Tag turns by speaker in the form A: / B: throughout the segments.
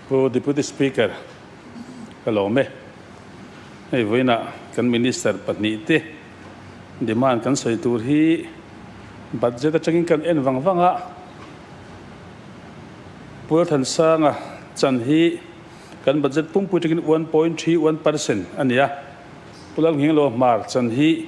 A: Pu Deputy Speaker, ka lawm e. Hei vawiinah kan Minister pahnihte demand kan sawi tur hi budget atangin kan en vang vang a, Pu Thansanga chan hi kan budget pumpui atangin 1.31% a ni a, Pu Lalnghinglo Hmar chan hi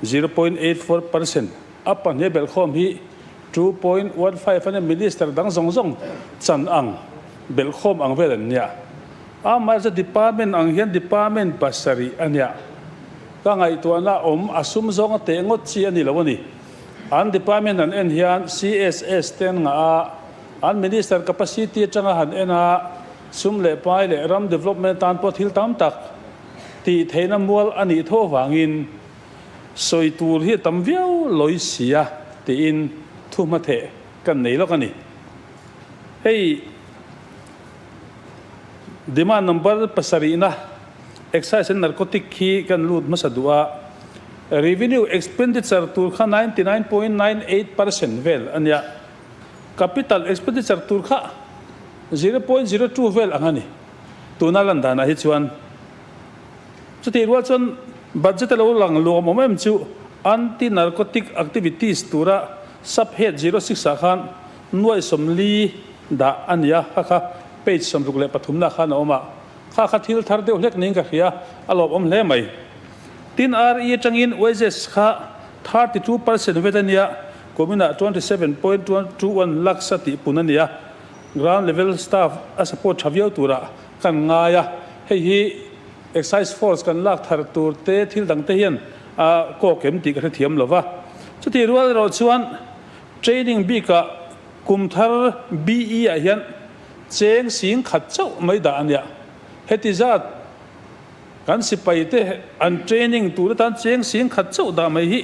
A: 0.84%, a pahnih belhkhawm hi 2.15 a nia, Minister dang zawng zawng chan ang belhkhawm ang vel an nia. Amaherawhchu department ang hian department pasarih a nia. Ka ngaihtuahna awm a sum zawnga teh ngawt chi a ni lo a ni. An department an en hian CSS te an ngah a, an minister capacity atanga han en a, sum leh pai leh ram development atan pawh thil tam tak tih theihna mual a nih tho avangin sawi tur hi a tam viau lawi si a tiin thu hmatheh kan nei lawk a ni. Hei demand number pasarihna Excise and Narcotic khi kan lut hmasa duh a, Revenue expenditure tur kha 99.98% vel a nia, Capital expenditure tur kha 0.02 vel ang a ni. Tuna lan danah hi chuan chutih rual chuan budget a lo lang luam awm em chu Anti-Narcotic Activities tura Sub-Head 06 ah khan nuaih 40 dah a ni a, kha kha page 63 na khan a awm a. Kha kha thil thar deuh hlek niin ka hria, a lawmawm hle mai. Tin, RE atangin wages kha 32% vet a nia, kuminah 27.21 lakhs a tih pun a ni a, ground level staff a support tha viau turah kan ngai a, hei hi excise force kan lak thar tur te thil dang te hian a kawk em tih ka hrethiam lo va. Chutih rual erawh chuan training bikah kum thar BE ah hian Cheng sing khat chauh mai dah a nia. Heti zat kan sipai te an training tur atan cheng sing khat chauh dah mai hi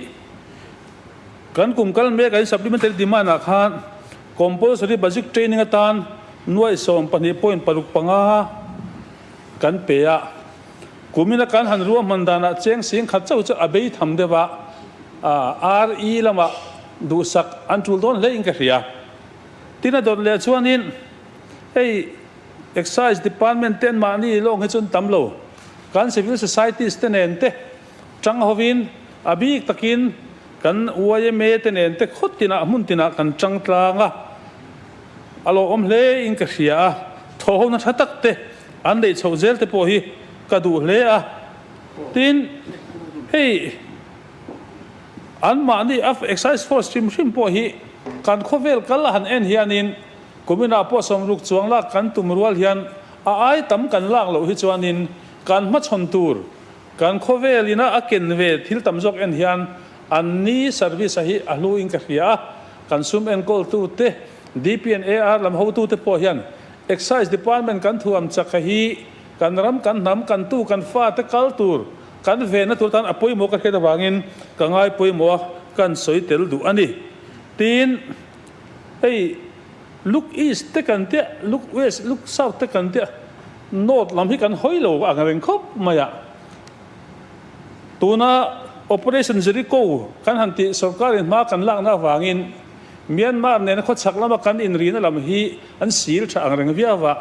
A: kan kum kal mek an supplementary demand ah khan compulsory basic training atan nuaih 12.65 kan pe a. Kumina kan han ruahman danah cheng sing khat chauh chu a bei tham deuh a, RE lamah duhsak an tul dawn hle in ka hria. Tin a dawt leh chuanin hei Excise Department ten mahni lawng hi chu an tam lo. Kan civil societies te nen te tang hovin a bik takin kan yma te nen te khaw tinah hmun tinah kan tang tlang a, a lawmawm hle in ka hria a, thawhhona tha tak te an neih chhoh zel te pawh hi ka duh hle a. Tin hei. Anmahni a Excise Force hrim hrim pawh hi kan khawvel kal a han en hianin kuminah pawh 60 chuang lak kan tum rual hian a ai tam kan lak loh hi chuanin kan hmachhawn tur kan khawvel ina a ken ve thil tam zawk en hian anni service a hi a hlu in ka hria a, kan sum enkawltu te DP and AR lam hotu te pawh hian Excise Department kan thuam chak a hi kan ram kan hnam kan tu kan fa te kal tur Kan venna tur tan a pawimawh ka hriat avangin ka ngai pawimawh a, kan sawi tel duh a ni. Tin, hei Look East te kan tia, Look West, Look South te kan tia, North lam hi kan hawi lo ang reng khawp mai a. Tuna Operation Jericho kan han tih sorkarin hma kan lakna avangin Myanmar nena khawchhak lama kan inrina lam hi an sil tha ang reng viau a.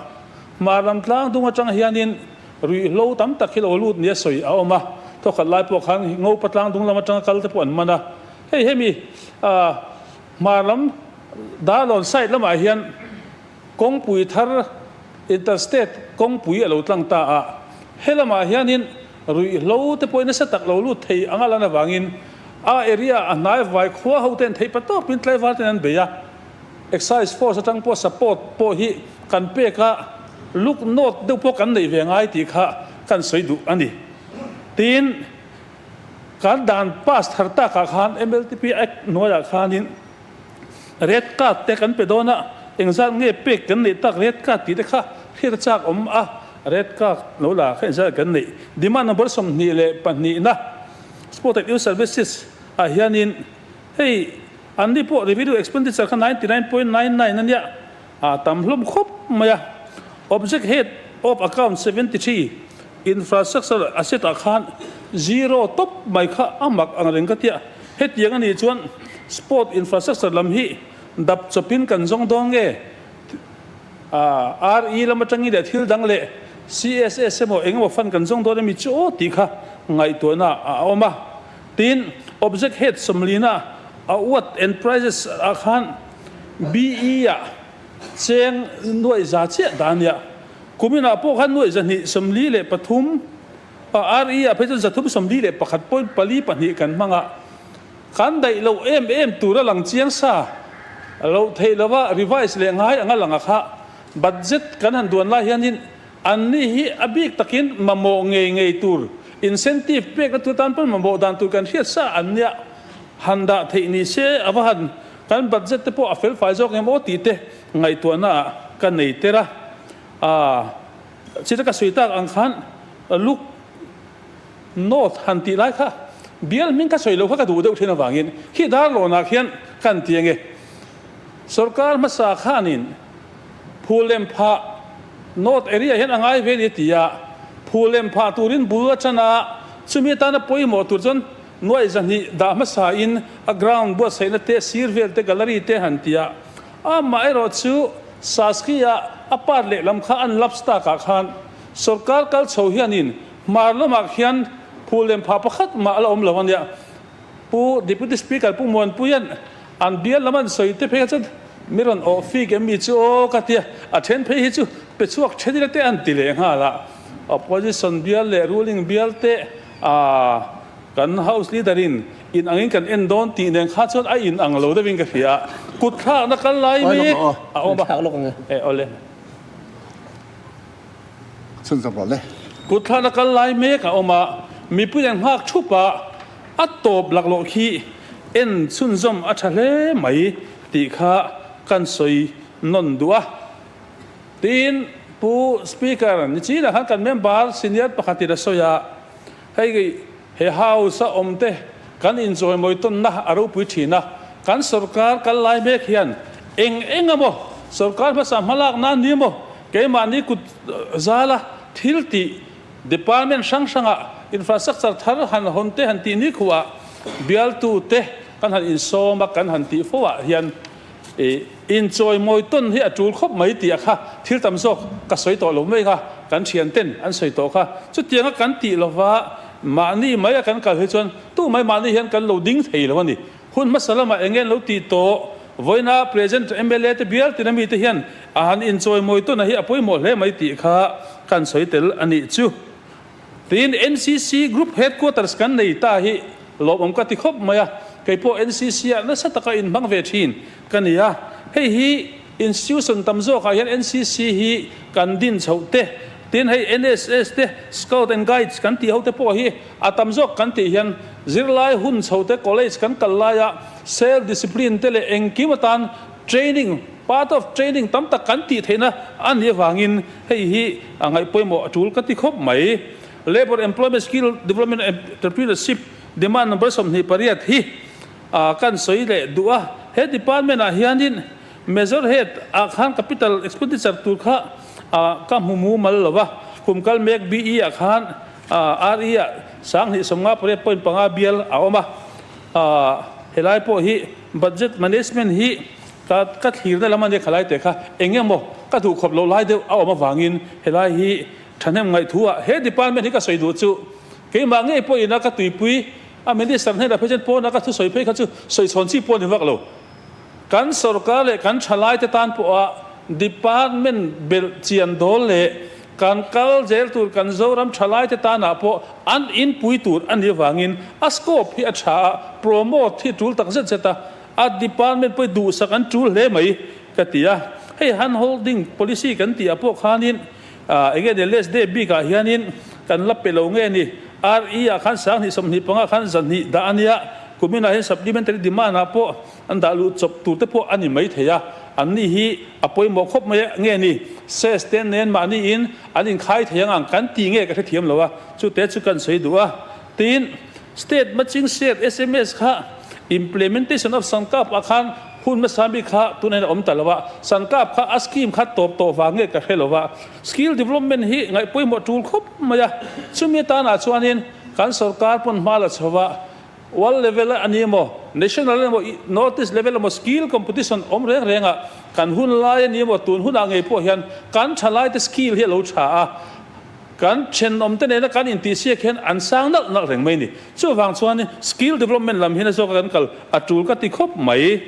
A: Hmar lam tlang dung atang hianin Ruihhlo tam tak hi lo lut nia sawi a awm a, thawkhat lai pawh khan Ngopa tlang dung lam atanga kal te pawh an man a. Hei hemi hmar lam Darlawn side lamah hian kawngpui thar interstate kawngpui a lo tlang ta a, helamah hianin ruihhlo te pawhin nasa tak lo lut thei anga lan avangin a area a hnai vai khua ho ten theih patawpin tlaivar ten an bei a. Excise force atang pawh support pawh hi kan pek a, look note deuh pawh kan neih ve ngai tih kha kan sawi duh a ni. Tin, kan dan pass thar takah khan MLTP Act hnuaiah khanin red card te kan pe dawn a, engzat nge pek kan neih tak red card tih te kha hriat a chak awm a, red card lo la kha engzat kan neih. Demand number 22 na Sport and Youth Services ah hianin Hei, an ni pawh revenue expenditure kha 99.99 a nia, a tam hlawm khawp mai a. Object head of account 73, infrastructure asset ah khan zero tawp mai kha a mak ang reng ka tia. Hetiang a nih chuan sport infrastructure lam hi dap chawpin kan zawng dawn nge? RE lam atangin leh thil dang leh CSS emaw eng emaw fund kan zawng dawn emi chu aw tih kha ngaihtuahna a awm a. Tin, Object Head sawmlina a uat Enterprises ah khan BE ah cheng nuaih za chiah dah a nia. Kuminah pawh khan nuaih 243, RE ah phei chuan 341.42 kan hmang a. Kan daih loh em em tur a lang chiang sa loh theih lova revise leh ngai anga lang a kha. Budget kan han duan lai hianin anni hi a bik takin mamawh ngei ngei tur incentive pekna tur tan pawn mamawh dan tur kan hriat sa an nia han dah theih ni se a va han kan budget te pawh a fel fai zawk em aw tih te ngaihtuahna ah ka nei ter a. Aa chita ka sawi tak ang khan look North han tih lai kha bial hming ka sawi lo kha ka duh deuh thin avangin khi Darlawnah khian ka han ti ange. Sorkar hmasa khanin Phulem phah North area hian a ngai ve ni a ti a, Phulem phah turin bul a tan a, chumi atana pawimawh tur chuan nuaih 200 dah hmasa in a ground buatsaihna te, sir vel te, gallery te han ti a. Amaherawh chu Saski ah a part lehlam kha an lapse takah khan sorkar kal chho hianin Hmar lamah khian phul lem phah pakhat mah a la awm lo a nia. Pu Deputy Speaker Pu Muanpuia'n an bial lam an sawi te phei kha chuan mi rawn awh fik em mi chu aw ka tia, a then phei hi chu pe chhuak then ila te an ti leh nghal a. Opposition bial leh ruling bial te ah kan House Leader in in angin kan en dawn tih nen kha chuan a in ang lo deuhin ka hria a. Kut thlakna kal lai mek a awm a. E awle.
B: Chhunzawm rawh le.
A: Kut thlakna kal lai mek a awm a, mipui an nghak thup a, a tawp laklawh khi en chhunzawm a tha hle mai tih kha kan sawi nawn duh a. Tiin Pu Speaker, nichinah khan kan member senior pakhatin a sawi a, hei he House a awm te kan inchawimawi tawnna a ropui thin a, kan sorkar kal lai mek hian eng eng emaw sorkar hmasa hmalak nan ni emaw keimahni kut zala thil tih department hrang hrangah infrastructure thar han hawn te han tih ni khuah bialtu te kan han insawm a kan han tih fo ah hian inchawimawi tawn hi a tul khawp mai tih a kha thil tam zawk ka sawi tawh lo mai kha kan thian ten an sawi tawh kha chutianga kan tih lova mahni mai a kan kal hi chuan tu mai mahni hian kan lo ding thei lo a ni. Hun hmasa lamah eng nge an lo tih tawh? Vawiina Present mla te bial tina mite hian a han inchawimawi tawn a hi a pawimawh hle mai tih kha kan sawi tel a nih chu. Tiin NCC Group Headquarters kan nei ta hi lawmawm ka ti khawp mai a, kei pawh NCC ah nasa taka inhmang ve thin ka ni a, hei hi Institution tam zawkah hian NCC hi kan din chhoh te, tin hei NSS te, Scout and Guides kan tih ho te pawh hi a tam zawk kan tih hian zirlai hun chho te, college kan kal laia self discipline te leh engkim atan training, part of training tam tak kan tih theihna a nih avangin hei hi a ngaihpawimawh a tul ka ti khawp mai. Labour Employment Skill Development Entrepreneurship Demand number 28 hi kan sawi leh duh a, he department ah hianin Major head ah khan capital expenditure tur kha ka hmu mumal lo va, kum kal mek BE ah khan RE ah 2058.5 bial a awm a, helai pawh hi budget management hi ka ka thlirna lam a nia khalai te kha eng emaw ka duh khawp loh lai deuh a awm avangin helai hi thahnem ngaihthu ah he department hi ka sawi duh chu keimah ngei pawhin a ka tuipui a minister hnenah phei chuan pawnah ka thusawi phei kha chu sawi chhawn chi pawh a ni vak lo. Kan sorkar leh kan thalaite tan pawha department belh chian dawl leh kan kal zel tur kan Zoram thalaite tanah pawh an inpui tur a nih avangin a scope hi a tha a, promote hi tul tak zet zet a, a department pawh hi duhsak an tul hle mai ka ti a. Hei hand holding policy kan tih ah pawh khanin eng nge ni less day bikah hianin kan la pe lo nge ni RE ah khan 2025 khan 200 dah a nia, kuminah hian supplementary demand ah pawh an dah luh chawp tur te pawh a ni mai thei a, an ni hi a pawimawh khawp mai a nge ni ses te nen mahni in an inkhai thei ang ang kan ti nge ka hrethiam lo a, chu te chu kan sawi duh a. Tin, State Matching Share, sms, kha implementation of Sankap ah khan hun hmasa mi kha tunah hian a awm ta lo a, Sankap kha a scheme kha tawp tawh vang nge ka hre lo a, skill development hi ngaihpawimawh tul khawp mai a, chumi atanah chuanin kan sorkar pawn hma la chho a. World level a ni emaw, National emaw, North East level emaw skill competition awm reng reng a, kan hun lai a ni emaw tun hunah ngei pawh hian kan thalaite skill hi a lo tha a, kan thenawmte nena kan intihsiak hian an sang nalh nalh reng mai a ni. Chuvang chuan skill development lam hian a zawka kan kal a tul ka ti khawp mai.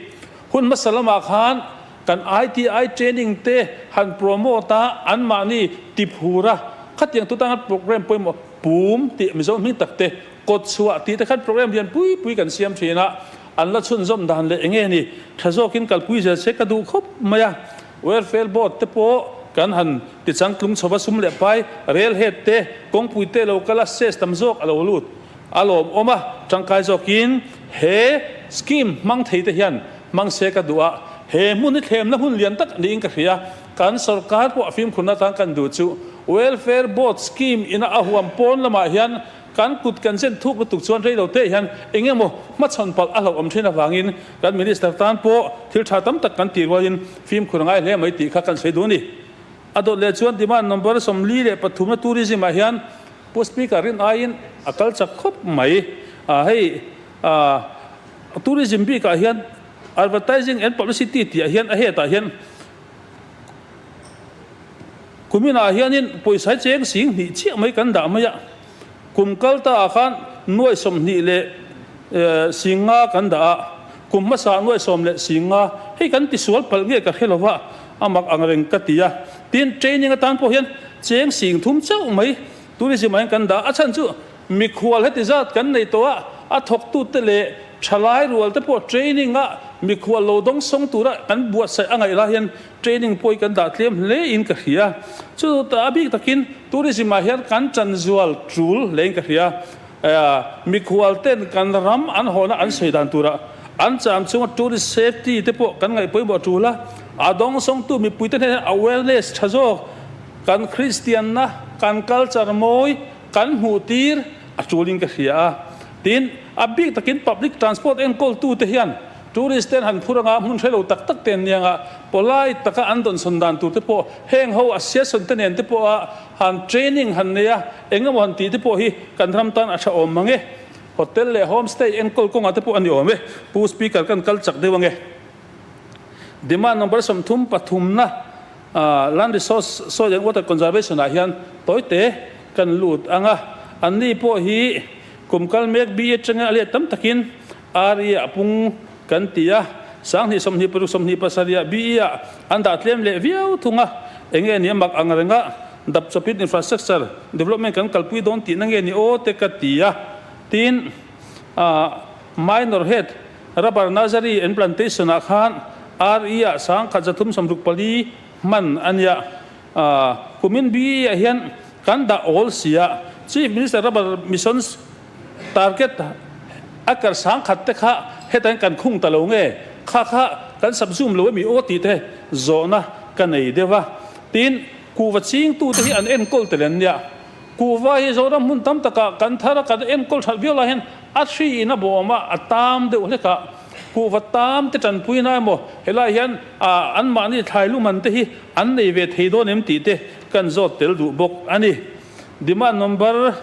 A: Hun hmasa lamah khan kan ITI training te han promote a, anmahni tiphur a, khatiang tutanga programme pawimawh pum tih Mizo hming tak te Kawt chhuah tih te khan program lian pui pui kan siam thin a, an la chhunzawm dan leh enge ni tha zawkin kalpui zel se ka duh khawp mai a. Welfare Board te pawh kan han ti changtlung chho va, sum leh pai, rel head te, kawngpui te lo kal a, ses tam zawk a lo lut a lawmawm a, tangkai zawkin he scheme hmang thei te hian hmang se ka duh a, he hmun hi thlemna hmun lian tak niin ka hria, kan sorkar pawh a fimkhurna atan kan duh chu Welfare Board scheme ina a huam pawn lamah hian Kan kut kan zen thuk lutuk chuan rei lo te hian eng emaw hmachhawn palh a hlauhawm thin avangin kan Minister tan pawh thil tha tam tak kan tih rualin fimkhur a ngai hle mai tih kha kan sawi duh a ni. A dawt leh chuan demand number 43 na tourism ah hian Pu Speaker rin aiin a kal chak khawp mai. Hei tourism bikah hian advertising and publicity tih ah hian a hetah hian Kuminah hianin pawisa cheng 2000 chiah mai kan dah mai a, kum kal ta ah khan nuai 25,000 kan dah a, kum hmasa nuai 10,000, hei kan tisual palh nge ka hre lo va, a mak ang reng ka ti a. Tin, training atan pawh hian cheng 3000 chauh mai tourism ah hian kan dah a, a chhan chu Mikhual heti zat kan nei tawh a, a thawktute leh thalai rual te pawh training a mikhual lo dawng sawng tura kan buatsaih a ngaih lai hian training pawh hi kan dah tlem hle in ka hria. Chu a bik takin tourism ah hian kan chanzual tul hle in ka hria. Mikhual ten kan ram an hawhna an sawi dan tura an cham chunga tourist safety te pawh kan ngaih pawimawh tul a, a dawng sawngtu mipuite hnenah hian awareness tha zawk kan Kristianna, kan culture mawi, Kan hmuh tir a tulin ka hria a, tin, a bik takin public transport enkawltute hian tourist ten han phur anga hmun hrelo tak tak te an nia anga polite taka an dawnsawn dan tur te pawh heng ho association te nen te pawh a han training han nei a eng emaw han tih te pawh hi kan ram tan a tha awm mang e. Hotel leh homestay enkawl kawngah te pawh a ni awm e. Pu Speaker kan kal chak deuh ange. Demand number 33 na Land Resource, Soil and Water Conservation ah hian tawite kan lut ang a, anni pawh hi kum kal mek bi atanga a let tam takin RE ah pung kan ti a, 2026 27 ah BE ah an dah tlem leh viau thung a, enge ni a mak ang renga dap chawpin infrastructure development kan kalpui dawn tihna nge ni aw te ka ti a, tin minor head Rubber Nursery and Plantation ah khan RE ah 1364 hman a nia. Kumin BE ah hian kan dah awl si a, Chief Minister Rubber Mission's target acre 1000 te kha hetah hian kan khung ta lo nge, kha kha kan subsume lo emi aw tih te zawhna ka nei deuh a. Tin, kuhva chingtute hi an enkawl tel an nia. Kuhva hi Zoram hmun tam takah kan thar a, kan enkawl that viau lai hian a hri in a bawm a, a tam deuh hlek a. Kuhva tam te tanpui na emaw helai hian anmahni thlai luman te hi an nei ve thei dawn em tih te kan zawt tel duh bawk a ni. Demand number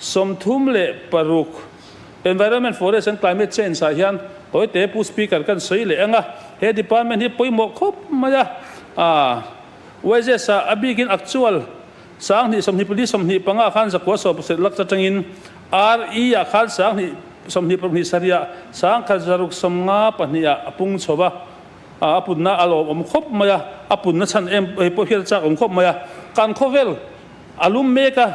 A: 36, Environment, Forest and Climate Change ah hian tawite Pu Speaker kan sawi leh ang a, he department hi pawimawh khawp mai a, wages ah a bikin actual 2024 25 khan zakua 17 lakh atangin RE ah khan 2026 27 ah 1652 ah a pung chho va, a punna a lawmawm khawp mai a, a punna chhan em hei pawh hian a chak awm khawp mai a, kan khawvel a lum mek a,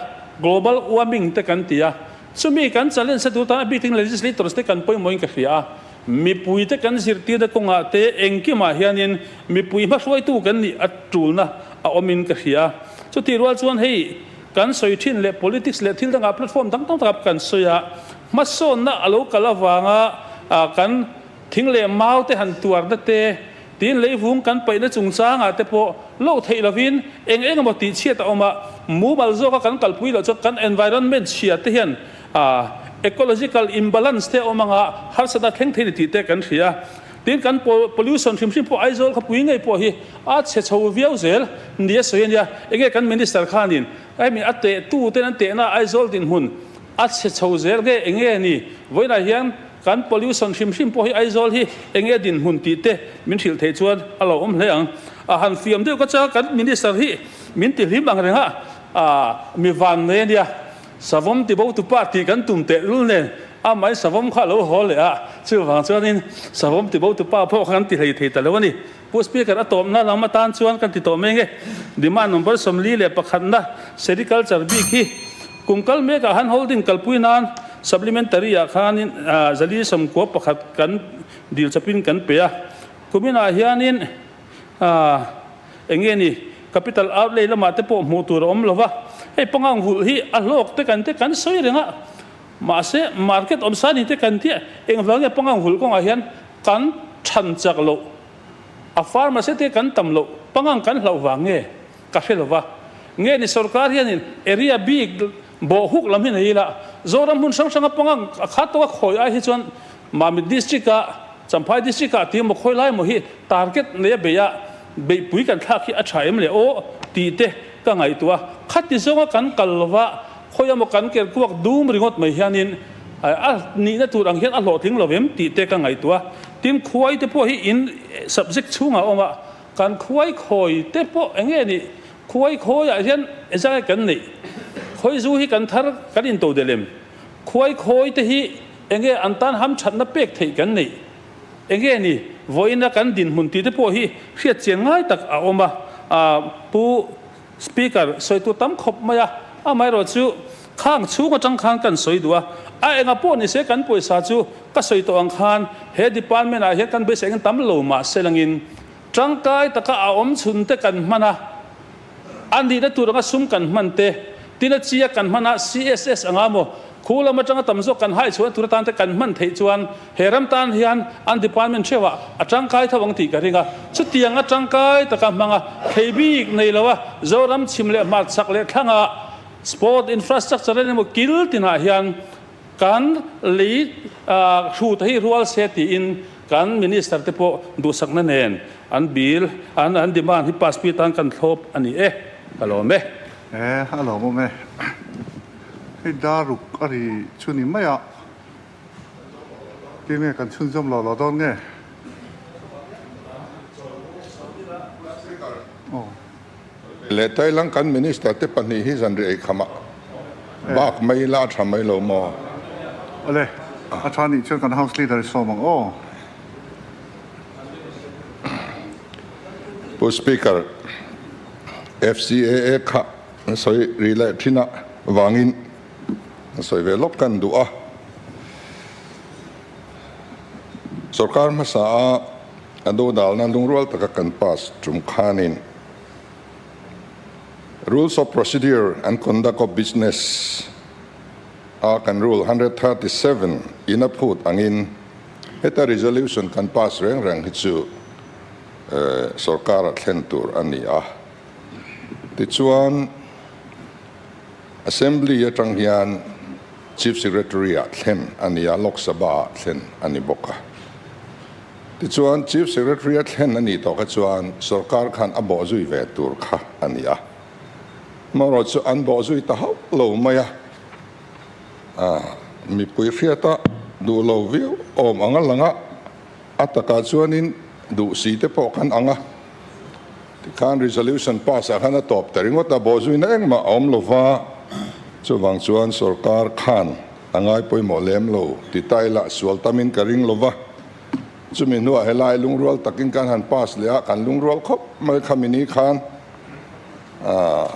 A: global warming te kan ti a, chumi kan challenge a tur tan a bikin legislators te kan pawimawhin ka hria a, mipui te kan zirtirna kawngah te engkimah hianin mipui hmahruaitu kan nih a tulna a awmin ka hria. Chutih rual chuan hei kan sawi thin leh politics leh thil dangah platform dang tam takah kan sawi a, hmasawnna a lo kal avanga kan thing leh mau te han tuarna te, tin leivung kan paihna chungchangah te pawh loh theih lovin eng eng emaw tihchhiat a awm a, mumal zawka kan kalpui loh chuan kan environment chhia te hian ecological imbalance te a awm anga harsatna thleng thei ni tih te kan hria. Tin kan pollution hrim hrim pawh Aizawl khawpui ngei pawh hi a chhe chho viau zel ni a sawi a nia. Enge kan Minister khanin hemi a tehtu ten an tehna Aizawl dinhmun. A chhe chho zel nge eng nge ni? Vawiinah hian kan pollution hrim hrim pawh hi Aizawl hi eng nge dinhmun tih te min hrilh theih chuan a lo awm hle ang. A han fiam deuh ka chang kan Minister hi min ti hlim ang reng a, mi van nei a nia. Savawm ti bo tu pa tih kan tum teh lul nen a mai savawm kha a lo haw leh a, chuvang chuanin savawm ti bo tu pa pawh kha kan ti hlei thei ta lo a ni. Pu Speaker, a tawpna lam atan chuan kan ti tawh mai nge, demand number 41 na sericulture bik hi kum kal mekah han holding kalpui nan supplementary ah khanin 491 kan dil chawpin kan pe a, kuminah hianin eng nge ni capital outlay lamah te pawh hmuh tur a awm lova, hei pangang vulh hi a hlawk te kan te kan sawi reng a, mahse market awmsa ni te kan tia engvang nge pangang vulh kawngah hian Kan than chak loh, a pharmacy te kan tam loh pangang kan hlauh vang nge ka hre lova. Nge ni sorkar hianin area bik bawh huk lam hi nei ila, Zoram hmun hrang hranga pangang a khat tawka khawi ai hi chuan Mamit district ah, Champhai district ah tih emaw khawi lai emaw hi target nei a beih a, beihpui kan thlak hi a tha em le aw tih te ka ngaihtuah a. Khati zawnga kan kal lova khawi emaw kan ker kuak dum ringawt mai hianin A nihna tur ang hian a hlawhtling lo em tih te ka ngaihtuah a. Tin, khuai te pawh hi in subject chhungah a awm a, kan khuai khawi te pawh eng nge nih? Khuai khawiah hian engzah nge kan neih? Khawi zu hi kan thar kan into del em? Khuai khawi te hi eng nge an tan hamthatna pek theih kan neih? Eng nge ni? Vawiina kan dinhmun tih te pawh hi hriat chian ngai tak a awm a. Pu Speaker, sawitu tam khawp mai a, amaherawh chu khang chhung atang khan kan sawi duh a, a enga pawh ni se kan pawisa chu ka sawi tawh ang khan he department ah hian kan beisei engin tam lo mah se langin tangkai taka a awm chhun te kan hman a, a nihna tur anga sum kan hman te, tin a chi a kan hman a CSS anga maw Khu lam atanga tam zawk kan hai chhuahna tur atan te kan hman theih chuan he ram tan hian an department theuhah a tangkai tho ang tih ka ring a. Chutiang a tangkai taka hmang a, thei bik nei lo a, Zoram chhim leh hmarchhak leh thlangah sport infrastructure emaw kil tinah hian kan lei hrut hi rual se tiin kan minister te pawh duhsakna nen an bill an demand hi pass pui atan kan thlawp a ni e. Ka lawm e.
B: E, a lawmawm e. Hei daruk a ri chu ni mai a, tinge kan chhunzawm lo lo dawn nge? Aw.
C: Leh Thailand kan Minister te pahnih hi zanriah ei khamah bak mai ila a tha mai lo maw?
B: Awle, a tha nih chuan kan House Leader i sawm ang aw.
C: Pu Speaker, FCAA kha An sawi ri leh thin a vangin an sawi ve lawk kan duh a. Sorkar hmasa a a dodalna lungrual taka kan pass tum khanin Rules of Procedure and Conduct of Business a kan Rule 137 in a phut angin heta resolution kan pass reng reng hi chu sorkar a thlen tur a ni a. Tichuan, Assembly atang hian Chief Secretary-ah thlen a ni a, Lok Sabha-ah thlen a ni bawk a. Tichuan, Chief Secretary-a thlen a nih tawh kha chuan sorkar khan a bawhzui ve tur kha a ni a. Amaherawhchu chu an bawhzui ta hauh lo mai a, mipui hriata duh lo viau awm ang a lang a, a takah chuanin duh si te pawh kan ang a. Tikhan resolution pass ah khan a tawp ta ringawt a, bawhzuina engmah a awm lova, chuvang chuan sorkar khan a ngai pawimawh lem lo ti ta ila sual tamin ka ring lova, chumi hnuah helai lungrual takin kan han pass leh a, kan lungrual khawp mai kha mini khan ah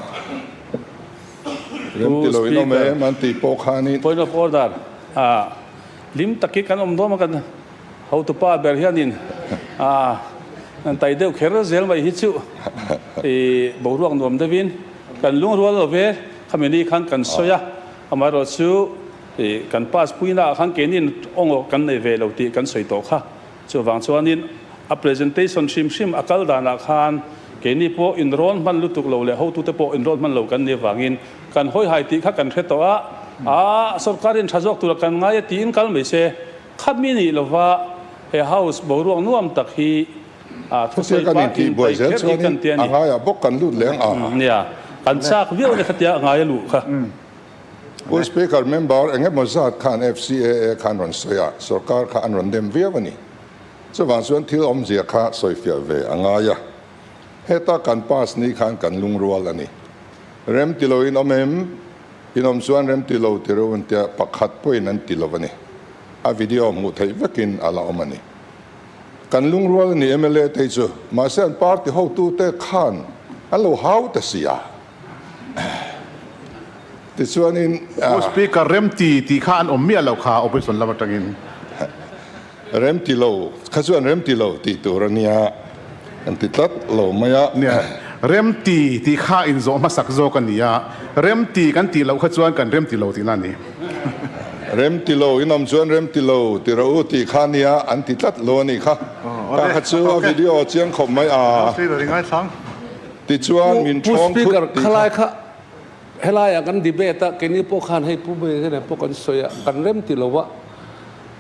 C: rem ti lo in awm em an tih pawh khanin.
A: Point of order, ah lim takin kan awm dawn a kan. Hotupa ber hianin an tai deuh kher zel mai hi chu i boruak nuam deuhin kan lungrual lo ve. Khami ni khan kan sawi a, amaherawh chu i kan pass puina ah khan keinin awngaw kan nei ve lo tih kan sawi tawh kha. Chuvang chuanin a presentation hrim hrim a kal danah khan keini pawh inrawn hman lutuk lo leh hotute pawh inrawn hman lo kan nih avangin kan hawihai tih kha kan hre tawh a, a sorkarin tha zawk tura kan ngai a tiin kal mai se. Khami nih lova he house boruak nuam tak hi thusawi
C: Khatia kan intihbuai zel chuanin a ngaiah bawk kan lut leng a.
A: Nia, kan chak viau ania khatia a ngai a luh kha.
C: Pu Speaker, member eng emaw zat khan FCAA khan rawn sawi a, sorkar kha an rawn dem viau a ni. Chuvang chuan thil awmzia kha sawifiah ve a ngai a. Heta kan pass ni khan kan lungrual a ni. Rem ti loin awm em? In awm chuan rem ti lo ti reuh an tia, pakhat pawhin an ti lo a ni. A video hmuh theih vekin a la awm a ni. Kan lungrual a ni mla te hi chu, mahse an party hotute khan an lo hau ta si a. Tichuanin.
D: Pu Speaker, remti tih kha an awm miah loh kha opposition lam atangin.
C: Remti lo, kha chuan remti lo tih tur a nia, an ti tlat lo mai a.
D: Nia, remti tih kha inzawh hmasak zawk a ni a, remti kan tih loh kha chuan kan remti lo tihna a ni.
C: Remti lo, in awm chuan remti lo ti rawh u tih kha a nia, an ti tlat lo a nih kha. Kha kha chu a video chiang khawp mai a. Tichuan min
E: Pu
C: thawng thut
E: Speaker,
C: tih kha.
E: khalai kha helaiah kan debate a, keini pawh khan hei Pu Mei nen pawh kan sawi a, kan remti lo a,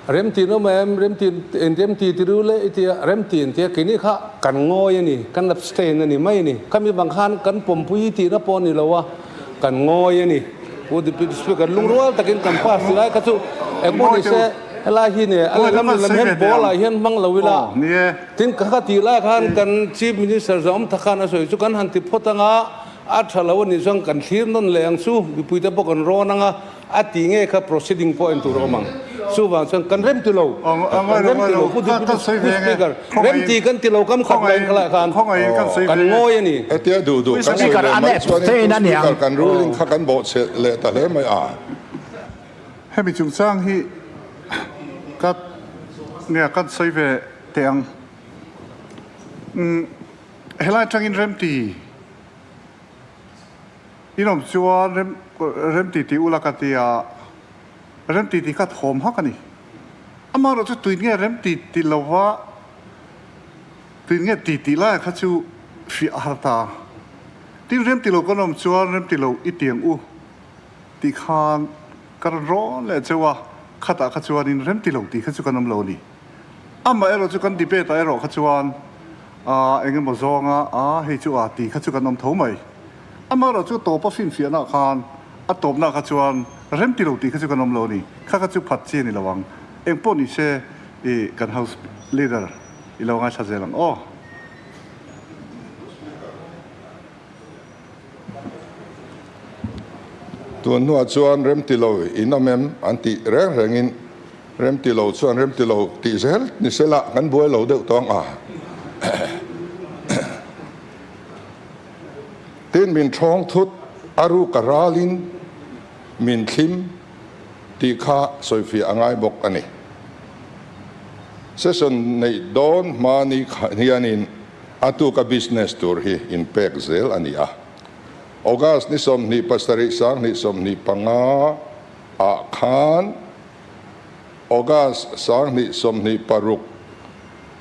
E: remti nawm em, remti eng remti ti ru le i tia, remti an tia, keini kha kan ngawi a ni, kan abstain a ni mai a ni. Khami vang khan kan pawmpui tihna pawh a ni lo a, kan ngawi a ni. Pu Deputy Speaker, lungrual takin kan pass ti lai kha chu engpawh ni se, helai hi nia, a lehlam lehlam hian ball ah hian hmang lo ila. Tin, ka ka tih lai khan kan Chief Minister Zawm Tha khan a sawi chu kan han ti phawt ang a, a tha lo a nih chuan kan thlir nawn leh ang chu, mipuite pawh kan rawn ang a, a tih nge kha proceeding pawh en tur a awm ang. Chuvang chuan kan rem ti lo, kan rem ti lo, Pu Deputy Speaker, rem ti kan ti lo kam khat lain khalai khan kan ngawi a ni.
C: Hetia duh duh kan sawi leh mai chuanin Pu Speaker kan ruling kha kan bawhchhe leh ta hle mai a.
B: Hemi chungchang hi ka nia kan sawi ve teh ang. Umm helai atangin remti in awm chuan rem remti tih ula ka ti a, remti tih kha thawm hak a ni. Amaherawh chu tuin nge remti ti lova tuin nge ti tih lai kha chu fiah a har ta. Tin remti lo kan awm chuan remti lo i ti ang u. Tih khan ka rawn rawn leh cheu a, khatah kha chuanin remti lo tih kha chu kan awm lo a ni. Amah erawh chu kan debate ah erawh kha chuan aa eng emaw zawnga aa hei chu aa tih kha chu kan awm tho mai. Amah erawh chu tawpa finfiahna khan a tawpna kha chuan remti lo tih kha chu kan awm lo a ni. Kha kha chu phat chi a ni lo ang. Eng pawh ni se i kan house leader i lo ngaithla zel ang aw.
C: Tun hnuah chuan remti lo in awm em an tih reng rengin remti lo chuan remti lo tih zel ni sela kan buai lo deuh tawng a. Tin min thawng thut a ruk a ralin min thlim tih kha sawifiah a ngai bawk a ni. Session neih dawn hma ni hianin A tuka business tur hi inpek zel a ni a. August ni 27 2025 ah khan August 2026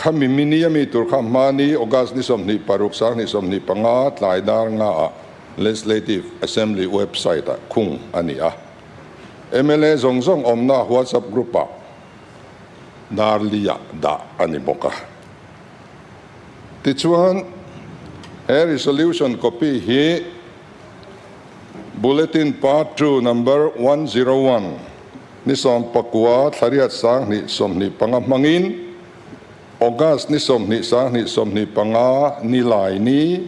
C: khami mini ami tur kha hmani August ni 26 2025 tlai dar nga ah Legislative Assembly website ah khung a ni a. Mla zawng zawng awmna WhatsApp group ah dar li ah dah a ni bawk a. Tichuan, he resolution copy hi Bulletin Part Two Number 101 ni 19 thlariat 2025 hmangin August ni 20 2025 ni lai ni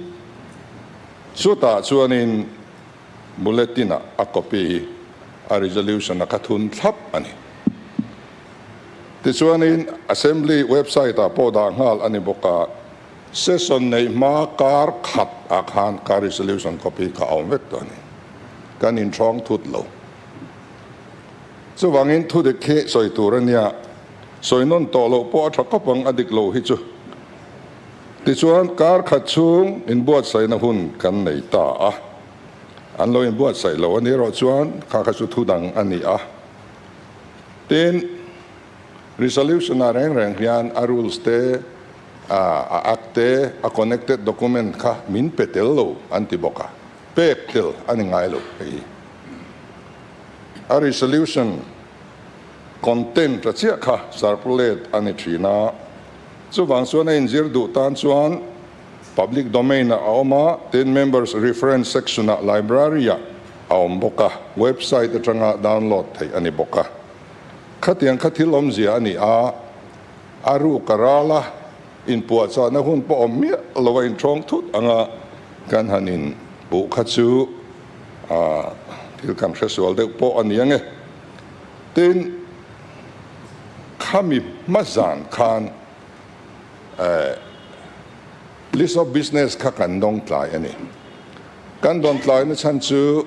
C: chutah chuanin Bulletin-ah a copy hi a resolution a kha thun thlap a ni. Tichuanin Assembly website ah pawh dah nghal a ni bawk a, session neih hma kar khat ah khan ka resolution copy kha a awm vek tawh a ni. Kan inthawng thut lo. Chuvangin thudik hi sawi tur a nia, sawi nawn tawh loh pawh a tha khawp ang a dik lo hi chu. Tichuan kar khat chhung inbuatsaihna hun kan nei ta a, an lo inbuatsaih lo a ni erawh chuan kha kha chu thudang a ni a. Tin, resolution ah reng reng hian a rules te, a act te, a connected document kha min pe tel lo an ti bawk a, pek tel a ni ngai lo hei hi. A resolution content a chiah kha circulate a ni thin a, chuvang chuan a inzir duh tan chuan public domain ah a awm a, tin members reference section ah library ah. a awm bawk a, website atanga download theih a ni bawk a. Khatiang kha thil awmzia a ni a, a ruk a ral a, inpuahchahna hun pawh awm miah lo a inṭhawng thut anga kan han inpuh kha chu thil kan hresual deuh pawh a ni ang e. Tin, khami hma zan khan List of business kha kan dawng tlai a ni. Kan dawn tlaina chhan chu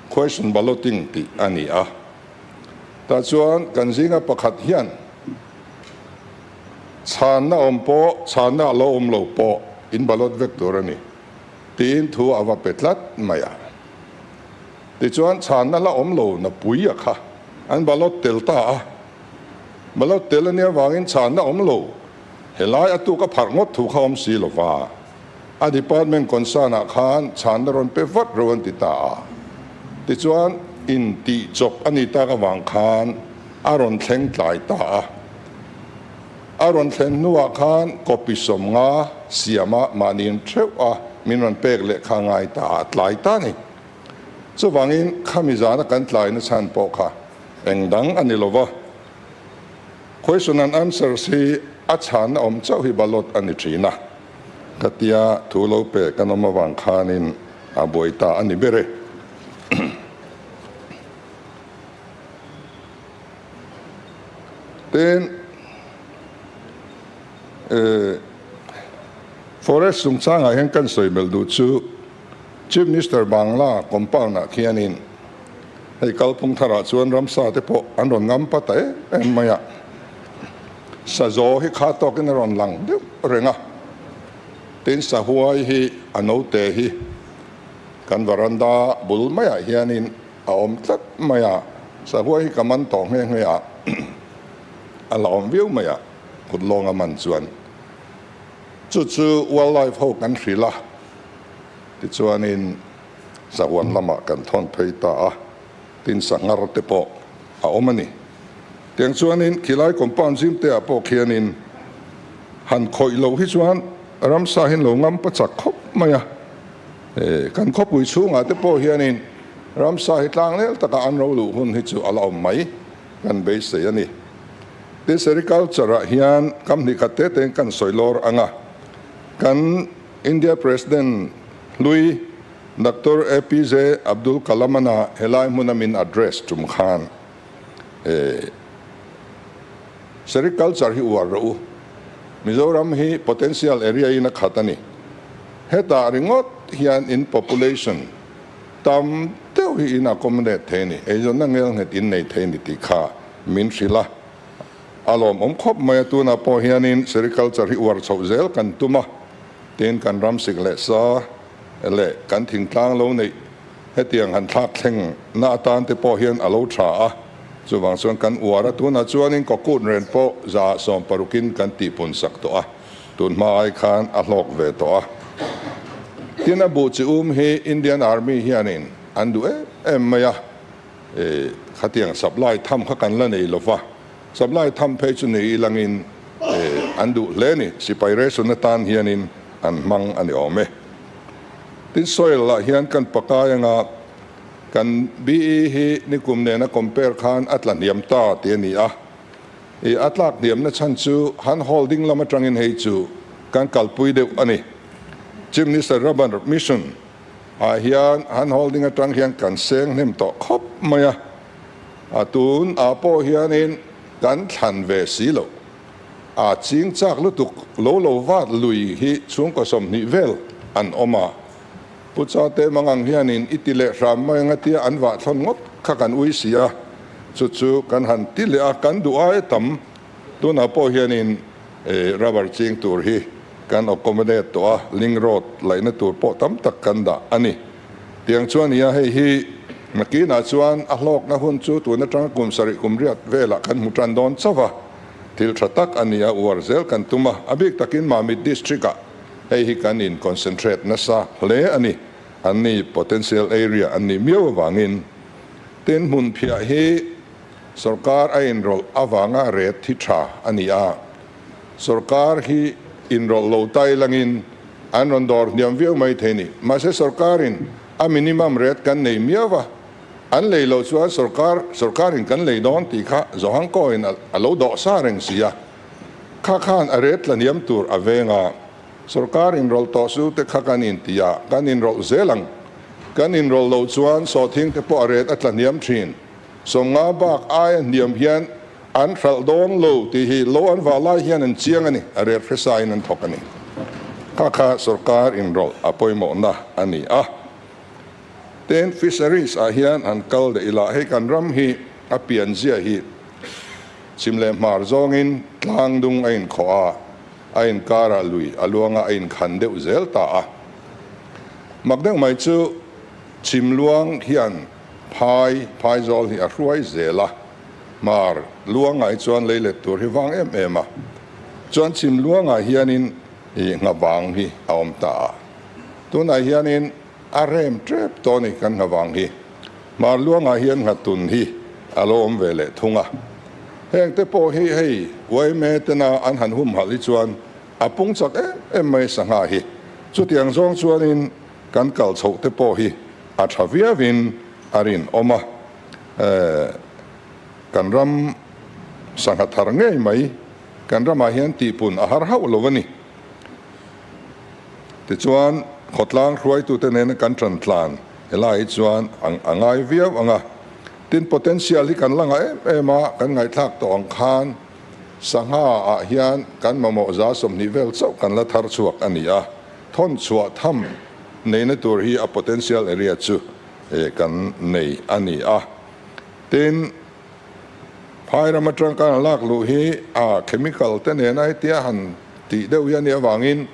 C: question balloting tih a ni a. Tah chuan kan zinga pakhat hian chhanna awm pawh, chhanna a lo awm lo pawh in ballot vek tur a ni tiin thu a va pe tlat mai a. Tichuan chhanna la awm lo na pui a kha an ballot tel ta a. Ballot tel a nia vangin chhanna awm lo helai a tuk a pharh ngawt thu kha awm si lova. A department concern ah khan chhanna rawn pe vat ro an ti ta a. Tichuan in tih chawp a ni tak avang khan a rawn thleng tlai ta a. A rawn thlen hnuah khan copy 50 siama mahni in theuh a min rawn pek leh kha ngai ta a, tlai ta a ni. Chuvangin khami zana kan tlaina chhan pawh kha eng dang a ni lova. Question and answers hi a chhanna awm chauh hi ballot a ni thin a. Ka tia thu lo pe kan awm avang khanin a buai ta a ni ber e. Tin, Forest chungchangah hian kan sawi melh duh chu Chief Minister Bangla compound ah khianin hei kalphung tharah chuan ramsa te pawh an rawn ngam pa ta em em mai a. Sazaw hi kha tawkin a rawn lang deuh reng a, tin sahuai hi a note hi kan varanda bul maiah hianin a awm tlat mai a, sahuai hi ka man tawh nghe nghe a, a la awm viau mai a, kut lawnga man chuan chu chu wildlife ho kan hrilh a, tichuanin sahuan lamah kan thawn phei ta a, tin sanghar te pawh a awm a ni. Tiang chuanin khilai compound zim te ah pawh khianin han khawih loh hi chuan ramsa hi an lo ngam pa chak khawp mai a. Kan khawpui chhungah te pawh hianin ramsa hi tlang nel takah an ro luh hun hi chu a la awm mai kan beisei a ni. Tin sericulture ah hian kam hnih khat te tein kan sawi lawr ang a, kan India President hlui Doctor APJ Abdul Kalam-ana helai hmuna min address tum khan Sericulture hi uar rawh u. Mizoram hi potential area in a khat a ni. Hetah ringawt hian in population tam deuh hi in accommodate thei a ni, eizawnna ngelnghet in nei thei a ni tih kha min hrilh a. A lawmawm khawp mai a, tunah pawh hianin sericulture hi uar chhoh zel kan tum a, tin kan ram sik leh sa leh kan thingtlang lo neih Hetiang han thlak thleng na atan te pawh hian a lo tha a, chuvang chuan kan uar a, tunah chuanin kawkut ren pawh 160in kan tihpun sak tawh a, tun hma ai khan a hlawk ve tawh a. Tin a buh chi um hi Indian Army hianin an duh em em mai a, khatiang supply tham kha kan la nei lova, supply tham phei chu ni ilangin an duh hle a ni, sipai ration atan hianin an hmang a ni awm e. Tin soil ah hian kan pakai anga kan BE hi nikum nena compare khan a tla hniam ta tih a ni a. I a tlak hniamna chhan chu han holding lam atangin hei chu kan kalpui deuh a ni. Chief Minister Rubber Mission ah hian han holding atang hian kan seng hnem tawh khawp mai a. A tun ah pawh hianin kan thlan ve si loh. A ching chak lutuk lo lo vat lui hi chhungkaw 20 vel an awm a. Pu Chate Mangang hianin i ti leh hram mai anga tia an vah thlawn ngawt kha kan ui si a, chu chu kan han ti leh a, kan duh ai tam. Tunah pawh hianin rubber ching tur hi kan accommodate tawh a, link road laihna tur pawh tam tak kan dah a ni. Tiang chuan nia hei hi nakinah chuan a hlawkna hun chu tun atanga kum 7 kum riat velah kan hmu tan dawn chauh a, thil tha tak a ni a, uar zel kan tum a, a bik takin Mamit district ah hei hi kan in concentrate nasa hle a ni, an ni potential area an nih miau avangin. Tin hmun phiah hi sorkar a inrawlh avanga ret hi tha a ni a, Sorkar hi inrawlh lo tai langin an rawn dawr hniam viau mai thei ni. Mahse sorkarin A minimum rate kan nei miau va, an lei loh chuan sorkar sorkarin kan lei dawn tih kha Zohangkaw-in a lo dawh sa reng si a. Kha khan a rate tlahniam tur a veng a, sorkar inrawlh tawh su te kha kan inti a, kan inrawlh zel ang. Kan inrawlh loh chuan sawhthing te pawh a rate a tlahniam thin. 50 bak aia hniam hian an hralh dawn lo tih hi lo an vah lai hian an chiang a ni, a rel hresain an thawk a ni. Kha kha sorkar inrawlh a pawimawhna a ni a. Tin, fisheries ah hian han kal leh ila, hei kan ram hi a pianzia hi chhim leh hmar zawngin tlang dung a inkhawh a, a inkarah lui a luanga a inkhan deuh zel ta a. Mak deuh mai chu chhim luang hian Phai, Phaizawl hi a hruai zel a, hmar luangah hi chuan lei let tur hi vang em em a, chuan chhim luangah hianin ih nghavang hi a awm ta a, tunah hianin a rem tep tawh a ni kan nghavang hi, hmar luangah hian nghatun hi a lo awm ve leh thung a, heng te pawh hi hei yma tena an han humhalh hi chuan a pung chak em em mai sangha hi, chutiang zawng chuanin kan kal chhoh te pawh hi a tha viauin a rinawm a, kan ram sangha thar ngei mai kan ramah hian tihpun a har hauh lo a ni. Tichuan, khawtlang hruaitute nena kan tan tlan helai hi chuan a ngai viau ang a, tin potential hi kan la ngah em em a, kan ngaihthlak tawh ang khan sangha ah hian kan mamawh 20% vel chauh kan la thar chhuak a ni a. Thawn chhuah tham neihna tur hi a potential area chu kan nei a ni a. Tin, phai ram atang kan lak luh hi a chemical te nena hetia han tih deuh hi a nih avangin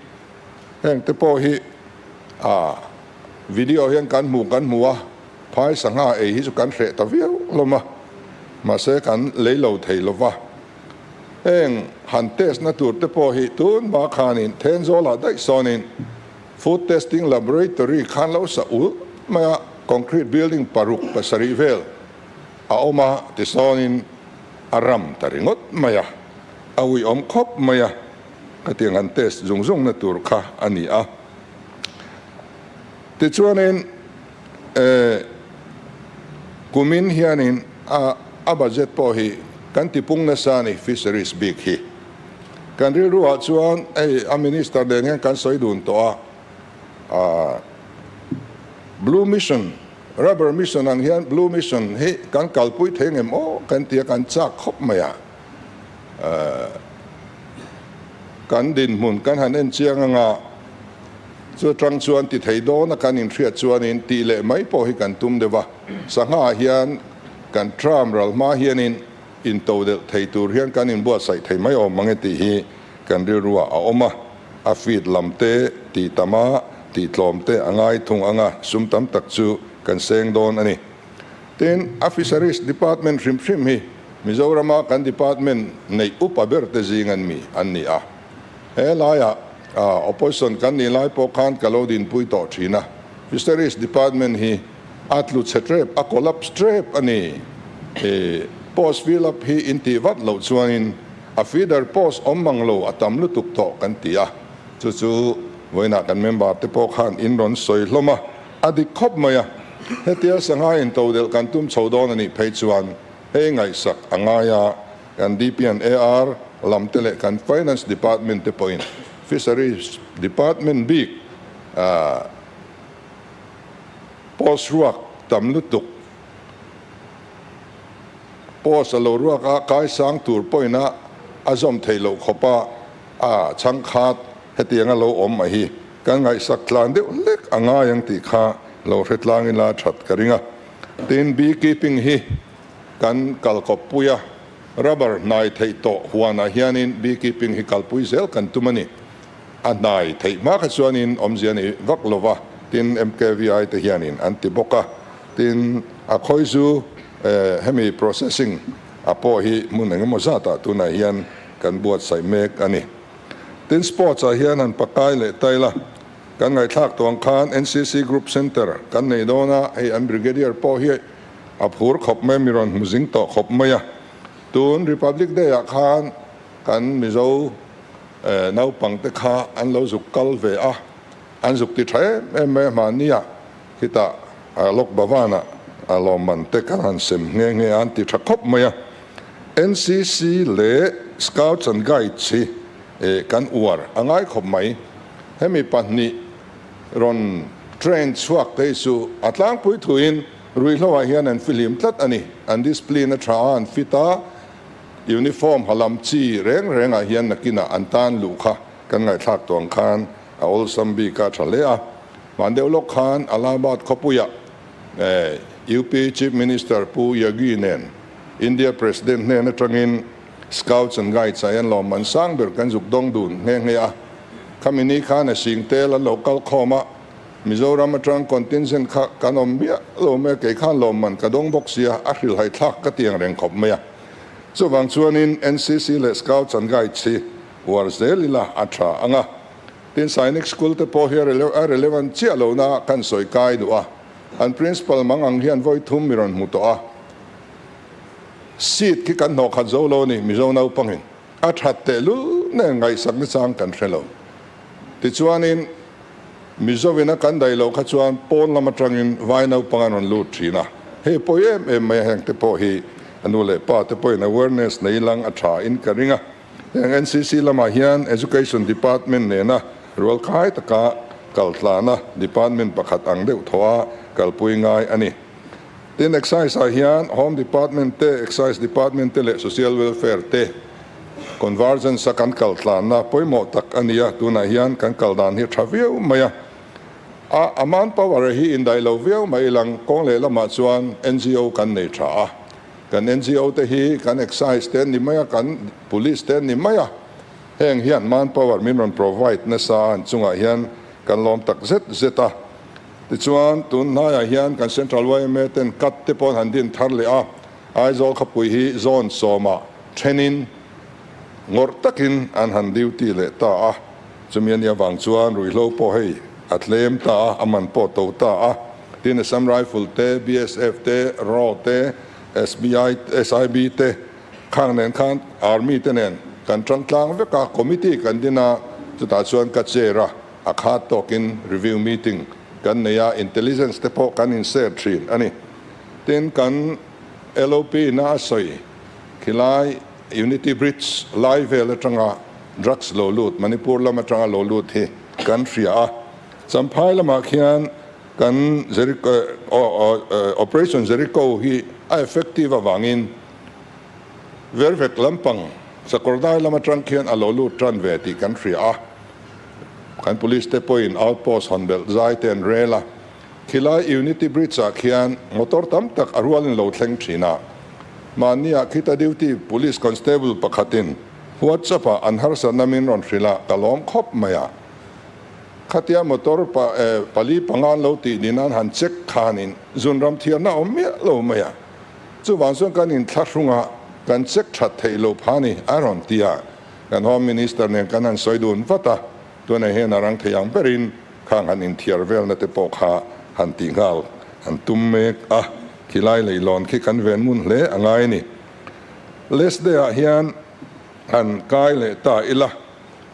C: heng te pawh hi a video hian kan hmu kan hmu a, phai sangha ei hi chu kan hreh ta viau hlawm a, mahse kan lei lo thei lova. Heng han test na tur te pawh hi tun hma khanin Thenzawl ah daih sawnin Food Testing Laboratory khan lo sa ulh mai a, concrete building paruk pasarih vel a awm a tisawnin a ram ta ringawt mai a, a uiawm khawp mai a, khatiang han test zung zung na tur kha a ni a. Tichuanin eh kumin hianin a a budget pawh hi kan tipung nasa a ni fisheries bik hi. Kan rilru ah chuan hei a minister nen hian kan sawi dun tawh a, ah blue mission, rubber mission ang hian blue mission hi kan kalpui thei ngem aw kan ti a, kan chak khawp mai a. Eh kan dinhmun kan han en chiang anga chu atang chuan ti thei dawn a kan inhriat chuanin tih leh mai pawh hi kan tum deuh a, sangha hian kan tram ral hma hianin into delh thei tur hian kan inbuatsaih thei mai awm ang e tih hi kan rilruah a awm a, a feed lam te tih tam a, tih tlawm te a ngai thung ang a, sum tam tak chu kan seng dawn a ni. Tin, a Fisheries Department hrim hrim hi Mizorama kan department neih upa ber te zing an mi an ni a. He laiah opposition kan nih lai pawh khan ka lo dinpui tawh thin a, Fisheries Department hi a tlu chhe tep, a collapse tep a ni. Post fill up hi in tih vat loh chuanin a feeder post awm mang lo a tam lutuk tawh kan ti a, chu chu vawiinah kan member te pawh khan in rawn sawi hlawm a. A dik khawp mai a, hetia sangha in todelh kan tum chho dawn a nih phei chuan hei ngaihsak a ngai a, kan DP and AR lam te leh kan Finance Department te pawhin Fisheries Department bik post ruak tam lutuk post a lo ruak a kaisang tur pawhin a a zawm theih loh khawp a, a chhangkhat hetiang a lo awm a hi. Kan ngaihsak tlan deuh hlek a ngai ang tih kha lo hre tlang ila that ka ring a. Tin, bee keeping hi kan kalkawp pui a, rubber hnai theih tawh huanah hianin bee keeping hi kalpui zel kan tum a ni. A hnai theih hma kha chuanin awmzia ni vak lo va, tin MKVI te hianin an ti bawk a. Tin, a khawizu hemi processing a pawh hi hmun engemaw zatah tunah hian kan buatsaih mek a ni. Tin sports ah hian han pakai leh ta ila, kan ngaihthlak tawh ang khan NCC Group Centre kan nei dawn a, hei an Brigadier pawh hi a phur khawp mai a, mi rawn hmu zing tawh khawp mai a. Tun Republic Day ah khan kan Mizo naupang te kha an lo zuk kal ve a, an zuk ti tha em em mai a, hmanni ah khitah. Lok Bhavan-ah a lawmman te kan han sem nghe nghe a, an ti tha khawp mai a. NCC leh Scouts and Guides hi kan uar a ngai khawp mai. Hemi pahnih rawn train chhuak te hi chu a tlangpui thuin ruihhloah hian an fihlim tlat a ni. An discipline a tha a, an fit a, uniform ha lam chi reng rengah hian nakinah an tan luh kha kan ngaihthlak tawh ang khan a awlsam bik a tha hle a. Hman deuh lawk khan Allahabad khawpuiah UP Chief Minister Pu Yogi nen India President hnen atangin Scouts and Guides ah hian lawmman sang ber kan zuk dawng dun nghe nghe a. Khami ni khan a sing tel an lo kal khawm a, Mizoram atang contingent kha kan awm miah lo mai a, kei khan lawmman ka dawng bawk sia, a hrilhai thlak ka tiang reng khawp mai a. Chuvang chuanin NCC leh Scouts and Guides hi uar zel ila a tha ang a. Tin, Sainik School te pawh hi a relevant chiah lohna kan sawi kai duh a, an principal mang ang hian vawi thum mi rawn hmu tawh a, seat khi kan hnawh khat zo lo a ni, Mizo naupangin a that tehlul nen ngaihsak nachang kan hre lo. Tichuanin, Mizovin a kan daih loh kha chuan pawn lam atangin vai naupang an rawn lut thin a, hei pawi em em mai a, heng te pawh hi a nu leh pa te pawhin awareness nei lang a tha in ka ring a. Heng NCC lamah hian Education Department nena rualkhai taka kaltlana department pakhat ang deuh thaw a kalpui ngai a ni. Tin, Excise ah hian Home Department te, Excise Department te leh Social Welfare te convergence a kan kaltlanna pawimawh tak a ni a, tunah hian kan kal dan hi a tha viau mai a. A a manpower hi indaih lo viau mai lang kawng lehlamah chuan NGO kan nei tha a. Kan NGO te hi kan excise te an ni mai a, kan police te an ni mai a, heng hian manpower min rawn provide nasa a, an chungah hian kan lawm tak zet zet a. Tichuan, tun hnaiah hian kan Central yma ten cut te pawh an han din thar leh a, Aizawl khawpui hi zone sawmah thenin ngawrh takin an han duty leh ta a, chumi a nih avang chuan ruihhlo pawh hei a tlem ta a, a man pawh to ta a. Tin, Assam Rifle te, BSF te, raw te, SBI, SIB te khang nen khan Army te nen kan tang tlang vek a, committee kan din a, chutah chuan ka chair a, a khat tawkin review meeting kan nei a, intelligence te pawh kan in share thin a ni. Tin, kan LOP na a sawi khilai Unity Bridge lai vel atanga drugs lo lut, Manipur lam atanga lo lut hi kan hria a, Champhai lamah khian Kan Operation Jericho hi a effective avangin vervek lampang Sakawrdai lam atang khian a lo lut tan ve tih kan hria a. Kan police te pawhin outpost hawn belh zai te an rel a. Khilai Unity Bridge ah khian motor tam tak a rualin lo thleng thin a. Mahniah khita duty police constable pakhatin WhatsApp ah an harsatna min rawn hrilh a, ka lawm khawp mai a. Khatia motor pa pali panga an lo tih ni nan han check khanin zunram thiarna a awm miah lo mai a, chuvang chuan kan inthlahrung a, kan check that theih lo pha ni a rawn ti a, kan Home Minister nen kan han sawi dun vat a, tunah hian a rang thei ang berin khang han inthiar velna te pawh kha han tih nghal han tum mek a, khilai leilawn khi kan ven ngun hle a ngai a ni. Last day ah hian han kai leh ta ila.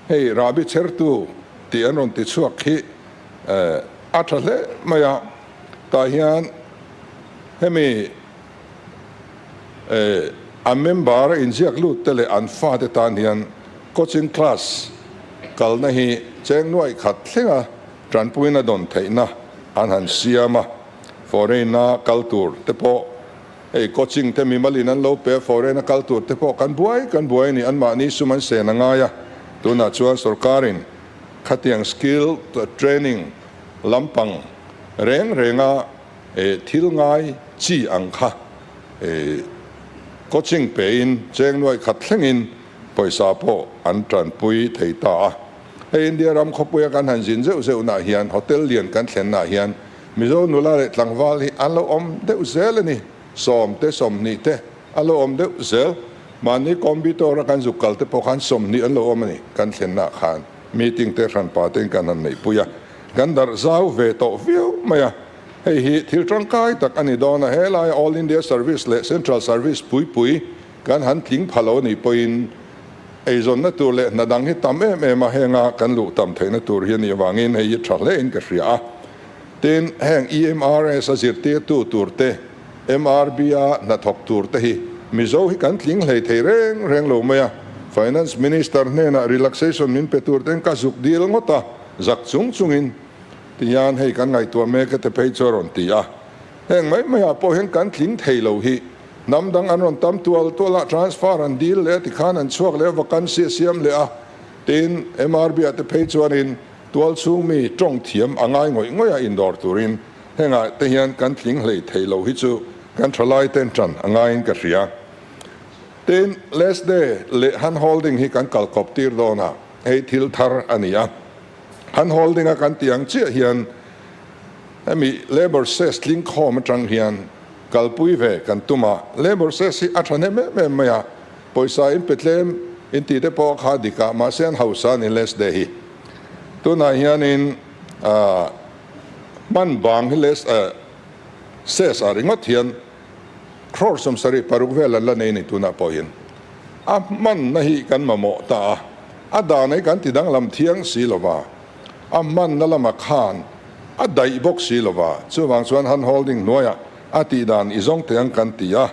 C: Hei Rahbi chhertu tih an rawn ti chhuak hi a tha hle mai a, tah hian hemi a member a inziak lut te leh an fate tan hian coaching class kalna hi cheng nuaih khat thlenga tanpuina dawn theihna an han siam a, foreign-a kal tur te pawh Hei coaching te mimal in an lo pe a, foreign a kal tur te pawh kan buai kan buai a ni, anmahni sum an sen a ngai a, tunah chuan sorkar in khatiang skill training lampang reng reng a thil ngai chi ang kha coaching pe in cheng nuaih khat thleng in pawisa pawh an tanpui thei ta a. Hei India ram khawpuia kan han zin zeuh zeuh nah hian hotel lian kan thlen nah hian Mizo nula leh tlangval hi an lo awm deuh zel a ni. Sawm te, 20 te a lo awm deuh zel. Mahni computer a kan zuk kal te pawh khan 20 an lo awm a ni. Kan thlennaah khan meeting te hran pa tein kan han neihpui a, kan darh zau ve tawh viau mai a. Hei hi thil tangkai tak a ni dawn a, helai All India Service leh Central Service pui pui kan han tling pha lo a nih pawhin eizawnna tur leh hna dang hi tam em em a, henga kan luh tam theihna tur hi a nih avangin hei hi tha hlein ka hria a. Tin, heng EMRS a zirtirtu tur te, MRB a hnathawk tur te hi Mizo hi kan tling hlei thei reng reng lo mai a. Finance Minister hnenah relaxation min pe tur ten ka zuk dil ngawt a, zak chung chungin ti hian hei kan ngaihtuah mek e te phei chu a rawn ti a. Heng mai maiah pawh hian kan tling thei lo hi hnam dang an rawn tam tual tual a, transfer an dil leh a tikhan an chhuak leh a, vacancy a siam leh a. Tin, MRB ah te phei chuanin Tual chhung mi tawng thiam a ngai ngawih ngawih a indawr turin hengah te hian kan tling hlei thei lo hi chu kan thalai ten tan a ngaiin ka hria. Tin, Last Day leh Hand Holding hi kan kal kawp tir dawn a, hei thil thar a ni a. Hand Holding a kan tih ang chiah hian hemi Labour Cess tling khawm atang hian kalpui ve kan tum a. Labour Cess hi a thahnem em em mai a, pawisa in pe tlem in tih te pawh kha dik a, mahse an hausa a ni Last Day hi. Tunah hianin hman bang hi leh ses ah ringawt hian crore 76 vel an la nei a ni tunah pawhin. A hmanna hi kan mamawh ta a, a dan hi kan ti danglam thiang si lova, a hmanna lamah khan a daih bawk si lova, chuvang chuan hand holding hnuaiah a tih dan i zawng teh ang kan ti a,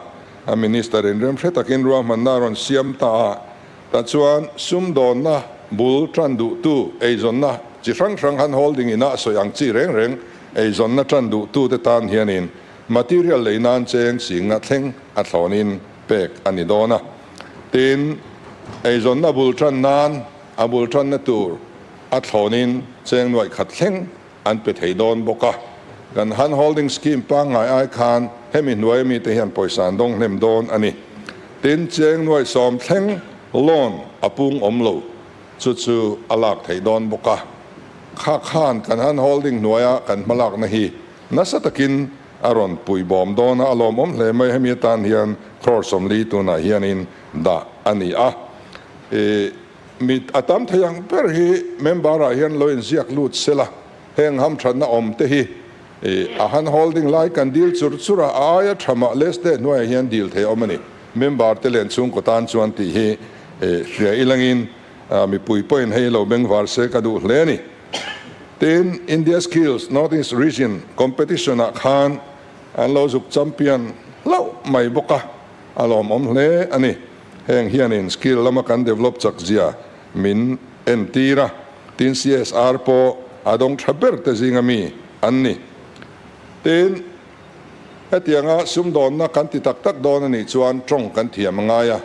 C: a minister in remhre takin ruahmanna a rawn siam ta a. Tah chuan sumdawnna bul tan duhtu eizawnna chi hrang hrang han holding ina a sawi ang chi reng reng eizawnna tan duhtute tan hianin material lei nan cheng singna thleng a thlawnin pek a ni dawn a. Tin, eizawnna bul tan nan a bul tanna tur a thlawnin cheng nuaih khat thleng an pe thei dawn bawk a. Kan han holding scheme pangngai ai khan hemi hnuai mite hian pawisa an dawng hnem dawn a ni. Tin, cheng nuaih sawm thleng loan a pung awm lo chu chu a lak theih dawn bawk a. Kha khan kan han holding hnuaia kan hmalakna hi nasa takin a rawn pui bawm dawn a, a lawmawm hle mai. Hemi atan hian crore 40 tunah hianin dah a ni a. Mi a tam thei ang ber hi member ah hian lo inziak lut sela, heng hamthatna awm te hi a han holding lai kan dil chur chur a, a aia tha mah less te hnuaiah hian dil thei a awm a ni. Member te len chhungkaw tan chuan tih hi hria ilangin mipui pawhin hei lo bengvar se ka duh hle a ni. Tin, India Skills North East Region Competition ah khan an lo zuk champion hlauh mai bawk a, a lawmawm hle a ni. Heng hianin skill lama kan develop chak zia min entir a, tin CSR pawh a dawng tha ber te zinga mi an ni. Tin, hetianga sumdawnna kan ti tak tak dawn a nih chuan tawng kan thiam a ngai a,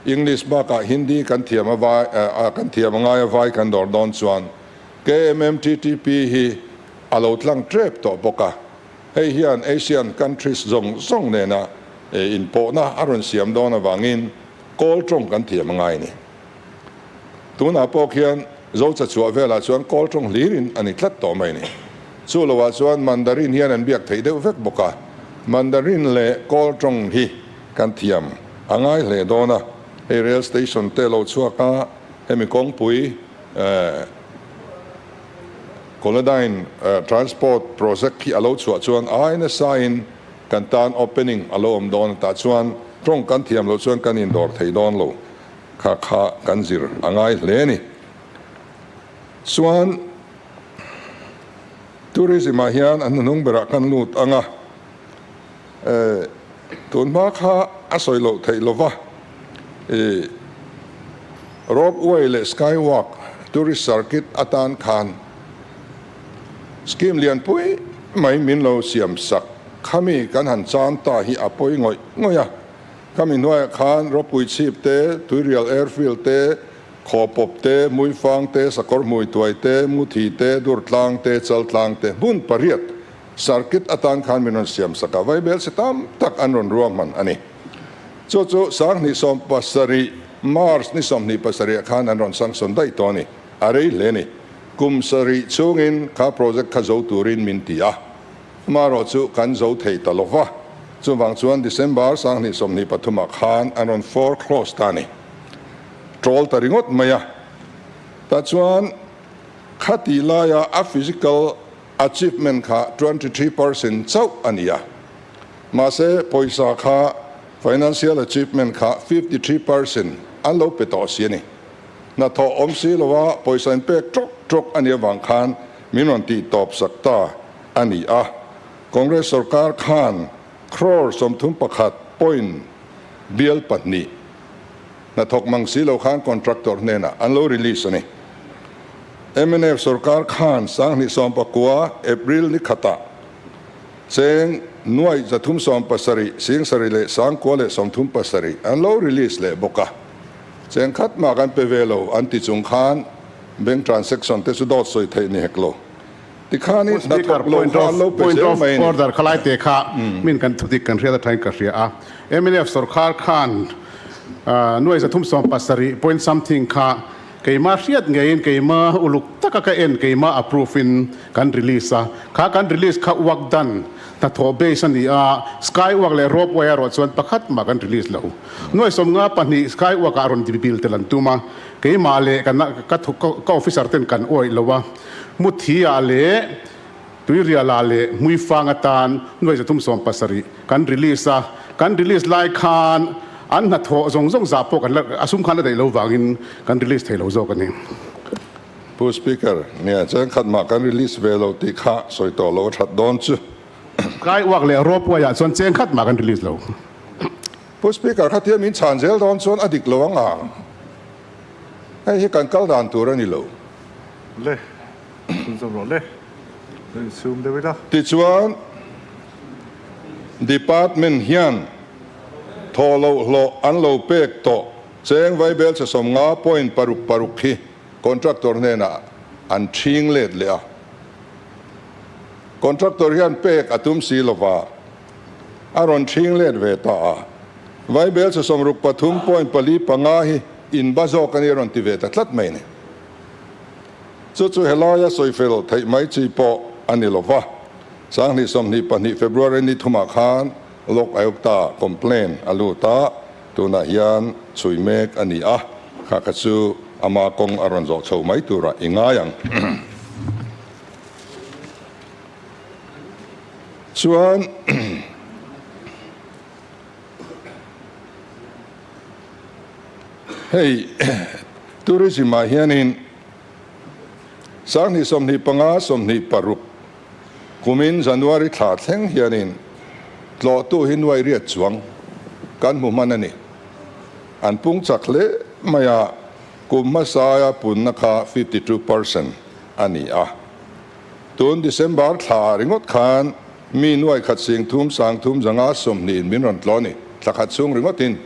C: English bakah Hindi kan thiam a vai kan thiam a ngai a vai kan dawr dawn chuan KMMTTP hi a lo tlang tep tawh bawk a. Hei hian Asian countries zawng zawng nena inpawhna a rawn siam dawn avangin kawl tawng kan thiam a ngai a ni. Tunah pawh khian Zocha chhuah velah chuan kawl tawng hlirin a ni tlat tawh mai a ni. Chu loah chuan Mandarin hian an biak theih deuh vek bawk a, Mandarin leh kawl tawng hi kan thiam a ngai hle dawn a. Hei rail station te lo chhuak a, hemi kawngpui Kolodyne Transport Project hi a lo chhuah chuan ai nasain kan tan opening a lo awm dawn a, tah chuan tawng kan thiam loh chuan kan indawr thei dawn lo kha kha kan zir a ngai hle a ni. Chuan Tourism ah hian an hnuhnung berah kan lut ang a, tun hma kha a sawi loh theih lova, Rope way leh Sky Walk tourist circuit atan khan scheme lianpui mai min lo siam sak. Khami kan han chan ta hi a pawi ngawih ngawih a. Khami hnuaiah khan ropui chhip te, Tuirial airfield te, Khawpawp te, Muifang te, Sakawr Hmuituai te, Muthi te, Durtlang te, Chaltlang te hmun pariat circuit atan khan min rawn siam sak a, vaibel si tam tak an rawn ruahman a ni. Chu chu 2017 March ni 27 ah khan an rawn sanction daih tawh a ni. A rei hle a ni. Kum sarih chhungin kha project kha zo turin min ti a. Amaherawh chu kan zo thei ta lo va. Chuvang chuan December 2023 ah khan an rawn foreclose ta a ni. Troll ta ringawt mai a. Tah chuan khati laia a physical achievement kha 23% chauh a ni a. Mahse, pawisa kha financial achievement kha 53% an lo pe tawh si a ni. Hnathawh awm si lova pawisa in pek tawk tawk a nih avang khan min rawn tih tawp sak ta a ni a. Congress sorkar khan crore 31 point bial pahnih hnathawk mang si lo khan contractor hnenah an lo release a ni. Mnf sorkar khan 2019 April ni khatah cheng nuaih 370 singsarih leh 937 an lo release leh bawk a. Cheng khat mah kan pe ve lo an ti chung khan bank transaction te chu dawt sawi theih ni hek lo. Tikhan i
D: Speaker,
C: hnathawk lo
D: point
C: kha
D: of
C: an lo pe
D: point
C: zel
D: of
C: mai a ni.
D: order khalai te kha min kan thudik kan hriat atangin ka hria a. Mnf sorkar khan nuai 370 point something kha keima hriat ngeiin keima uluk taka ka en keima approve in kan release a. Kha kan release kha work done hnathawh base a ni a, sky work leh rope way erawh chuan pakhat mah kan release lo. Nuai 52 sky work ah rawn bil tel an tum a, keimah leh ka ka officer ten kan awih lo a. Muthi-ah leh Tuirialah leh Hmuifang atan nuai 370 kan release a, kan release lai khan an hnathawh zawng zawng zah pawh kan la a sum khan la daih lo vangin kan release thei lo zawk a ni.
C: Pu Speaker, nia chengkhat mah kan release ve lo tih kha sawi tawh lo a that dawn chu.
D: Kai uak leh rawp uaiah chuan chengkhat mah kan release lo.
C: Pu Speaker, khatia min chhan zel dawn chuan a dik lo ang a, hei hi kan kal dan tur a ni lo.
B: Le, chhunzawm rawh le, lo insum deuh ila.
C: Tichuan, Department hian thaw loh hlawh an lo pek tawh cheng vaibel che 50.66 hi contractor hnenah an ṭhing let leh a. Contractor hian pek a tum si lova, a rawn ṭhing let ve ta a. Vaibel che 63.45 hi inba zawk a ni a rawn ti ve ta tlat mai a ni. Chu chu helaia sawifel theih mai chi pawh a ni lo va, 2022 February ni thumah khan Lok Ayukta complaint a lut a, tunah hian chhui mek a ni a, kha kha chu ama kawng a rawn zawh chho mai turah i ngai ang. Chuan Hei tourism ah hianin 2025 26 kumin January thla thleng hianin tlawhtu hi nuai riat chuang kan hmu hman a ni. An pung chak hle mai a, kum hmasaia punna kha 52% a ni a. Tun December thla ringawt khan mi nuai khat sing thum sang thum zanga sawmhnih in min rawn tlaw a ni, thla khat chhung ringawtin.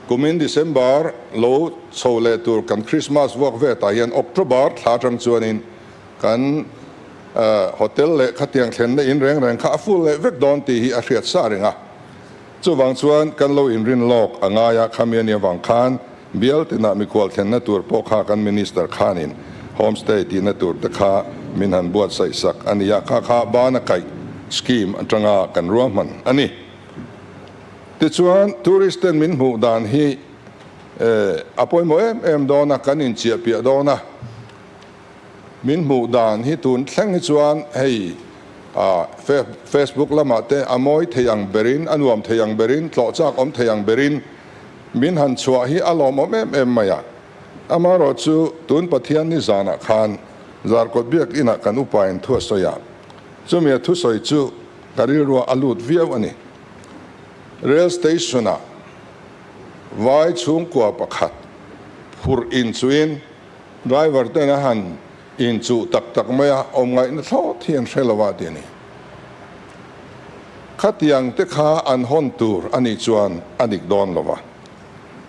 C: Kumin December lo chho leh tur kan Christmas vuak vetah hian October thla atang chuanin kan hotel leh khatiang thlenna in reng reng kha a full leh vek dawn tih hi a hriat sa reng a. Chuvang chuan kan lo inrin lawk a ngai a, khami a nih avang khan bial tinah mikhual thlenna tur pawh kha kan Minister khanin homestay tihna tur te kha min han buatsaih sak a ni a, kha kha bana kaih scheme atanga kan ruahman a ni. Tichuan, tourist ten min hmuh dan hi a pawimawh em em dawn a, kan inchiah piah dawn a. Min hmuh dan hi tun thleng hi chuan hei Facebook lamah te a mawi thei ang berin, a nuam thei ang berin, tlawh chak awm thei ang berin min han chhuah hi a lawmawm em em mai a. Amaherawh chu tun Pathian ni zanah khan Zarkawt Biakinah kan upain thu a sawi a, chumi a thusawi chu ka rilruah a lut viau a ni. Rail station-ah vai chhungkua pakhat phurh inchuhin driver ten a han inchuh tak tak mai a, awm ngaihna thlawt hi an hre lo a ti a ni. Khatiang te kha an hawn tur a nih chuan a dik dawn lo va.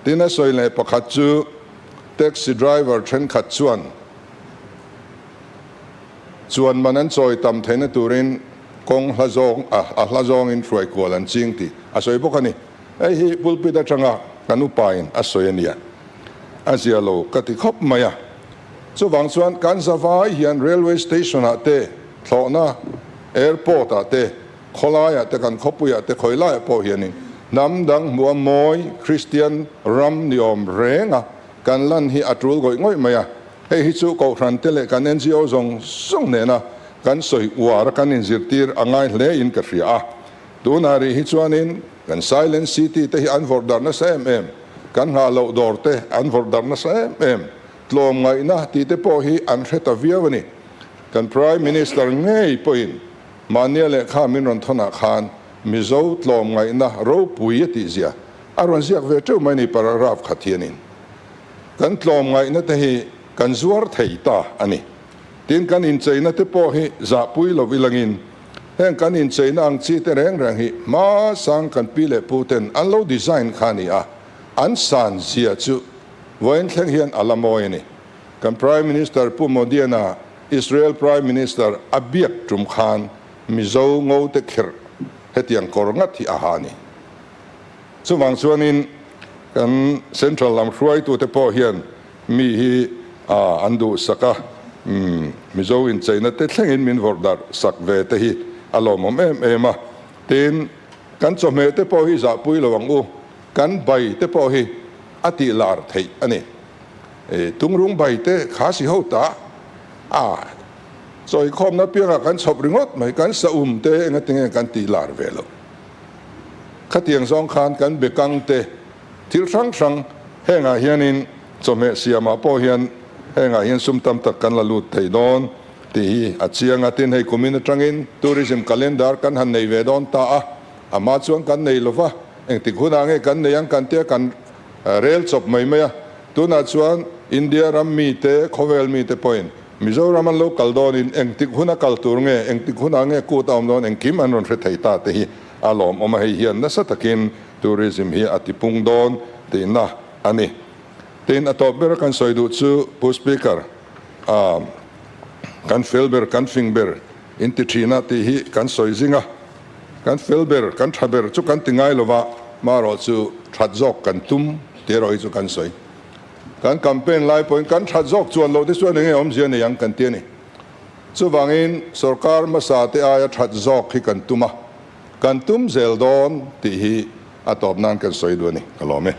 C: Tin a sawi leh pakhat chu taxi driver thenkhat chuan chuan man an chawi tam theihna turin kawng hla zawng a hla zawngin hruai kual an ching tih a sawi bawk a ni. Hei hi pulpit atanga kan upain a sawi a nia. A zia lo ka ti khawp mai a. Chuvang chuan kan zavai hian railway station ah te, thlawhna airport ah te, khawlaiah te kan khawpuiah te khawi laiah pawh hianin hnam dang hmuh a mawi Kristian ram ni awm reng a kan lan hi a tul ngawih ngawih mai a. Hei hi chu Kohhran te leh kan NGO zawng zawng nena kan sawi uar a kan inzirtir a ngai hle in ka hria a. Tunah rih hi chuanin kan Silent City te hi an vawrh darh nasa em em, kan nghah loh dawr te an vawrh darh nasa em em, tlawmngaihna tih te pawh hi an hre ta viau a ni. Kan Prime Minister ngei pawhin. Mahnia lehkha min rawn thawnah khan Mizo tlawmngaihna ropui a tihzia a rawn ziak ve teuh mai ni paragraph khat hianin. Kan tlawmngaihna te hi kan zuar thei ta a ni. Tin, kan incheina te pawh hi zahpui lo ilangin heng kan incheina ang chi te reng reng hi hma sang kan pi leh pu ten an lo design kha a ni a, an san zia chu vawiin thleng hian a la mawi a ni. Kan Prime Minister Pu Modiana Israel Prime Minister a biak tum khan Mizo ngo te kherh hetiang kawr ngat hi a ha a ni. Chuvang chuanin kan Central lam hruaitute pawh hian mi hi an duhsak a, Mizo incheina te thlengin min vawrh darh sak ve te hi a lawmawm em em a. Tin, kan chawhmeh te pawh hi zahpui lo ang u, kan bai te pawh hi a tih lar theih a ni. Tungrung bai te kha si ho ta a chawikhawmna piangah kan chhawp ringawt mai, kan saum te engatinge kan tih lar ve loh. Khatiang zawng khan kan bekang te thil hrang hrang hengah hianin chawhmeh siamah pawh hian hengah hian sum tam tak kan la lut thei dawn tih hi a chiang a. Tin, hei kumin atangin tourism calendar kan han nei ve dawn ta a, amah chuan kan nei lova, engtik hunah nge kan nei ang kan tia kan rel chawp mai mai a. Tunah chuan India ram mite, khawvel mite pawhin Mizoram an lo kal dawnin engtik huna kal tur nge, engtik hunah nge kut a awm dawn engkim an rawn hre thei ta te hi a lawmawm a, hei hian nasa takin tourism hi a tipung dawn tihna a ni. Tin, a tawp ber kan sawi duh chu Pu Speaker, ah kan fel ber, kan fing ber in ti thin a tih hi kan sawi zing a, kan fel ber, kan tha ber chu kan ti ngai lova, marawh chu that zawk kan tum tih erawh hi chu kan sawi. Kan campaign lai pawhin kan that zawk chuan loh te chuan enge awmzia nei ang kan ti a ni. Chuvangin sorkar hmasa te aia that zawk hi kan tum a, kan tum zel dawn tih hi a tawp nan kan sawi duh a ni. Ka lawm e.